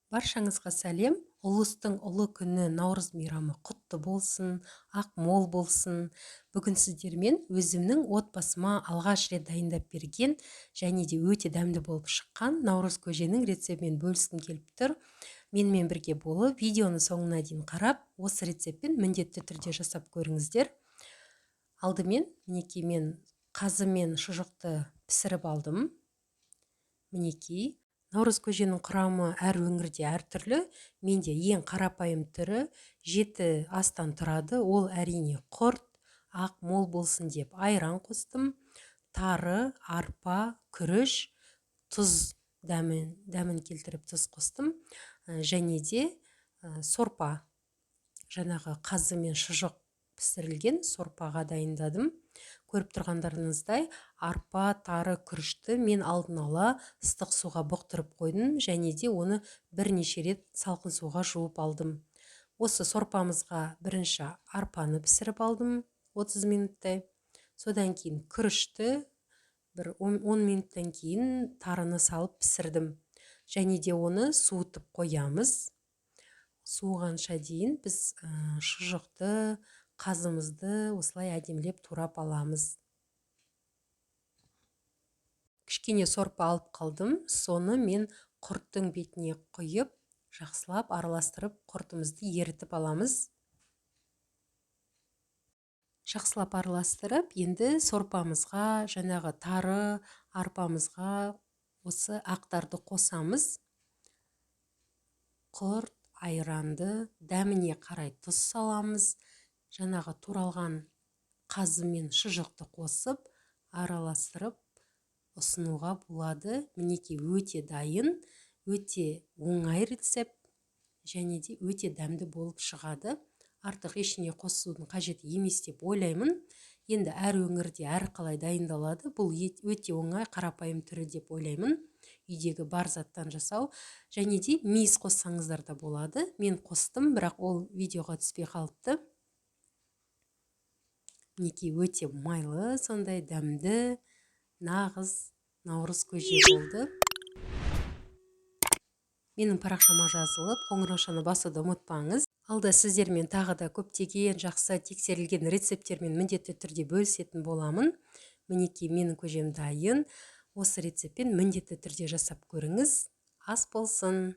Баршаңызға сәлем. Ұлыстың ұлы күні Наурыз мейрамы құтты болсын, ақ мол болсын. Бүгін сіздермен өзімнің отбасыма алғаш рет дайындап берген және де өте дәмді болып шыққан Наурыз көженің рецептімен бөліскім келіп тұр. Менімен бірге болып, видеоны соңына дейін қарап, осы рецептпен міндетті түрде жасап көріңіздер. Алдымен мінекей мен қазы мен шұжықты пісіріп алдым. Мінекей Наурыз көженің құрамы әр өңірде әртүрлі. Менде ең қарапайым түрі 7 астан тұрады. Ол әрине құрт, ақ мол болсын деп айран қостым. Тары, арпа, күріш, тұз дәмін келтіріп тұз қостым. Және де сорпа, жаңағы қазы мен шұжық пісірілген сорпаға дайындадым. Көріп тұрғандарыңыздай, арпа, тары, күрішті мен алдын ала ыстық суға бұқтырып қойдым және де оны бірнеше рет салқын суға жуып алдым. Осы сорпамызға бірінші арпаны пісіріп алдым 30 минуттай. Содан кейін күрішті бір 10 минуттан кейін тарыны салып пісірдім. Және де оны суытып қоямыз. Суығанша дейін біз шұжықты, қазымызды осылай әдемілеп турап аламыз. Кішкене сорпа алып қалдым. Соны мен құрттың бетіне құйып, жақсылап араластырып, құртымызды ерітіп аламыз. Жақсылап араластырып, енді сорпамызға, жаңағы тары, арпамызға осы ақтарды қосамыз. Құрт, айранды, дәміне қарай тұз саламыз. Жаңағы туралған қазы мен шұжықты қосып, араластырып ұсынуға болады. Мінекей өте дайын, өте оңай рецепт және де өте дәмді болып шығады. Артық ештеңе қосудың қажеті емес деп ойлаймын. Енді әр өңірде әр қалай дайындалады. Бұл өте оңай, қарапайым түрі деп ойлаймын. Үйдегі бар заттан жасау. Және де мейіз қоссаңыздар да болады. Мен қостым, бірақ ол видеоға түспей қалыпты. Мінекей өте майлы, сондай дәмді, нағыз наурыз көже болды. Менің парақшама жазылып, қоңыраушаны басуды ұмытпаңыз. Алда сіздермен тағы да көптеген жақсы тексерілген рецепттермен міндетті түрде бөлісетін боламын. Мінекей менің көжем дайын. Осы рецептпен міндетті түрде жасап көріңіз. Ас болсын!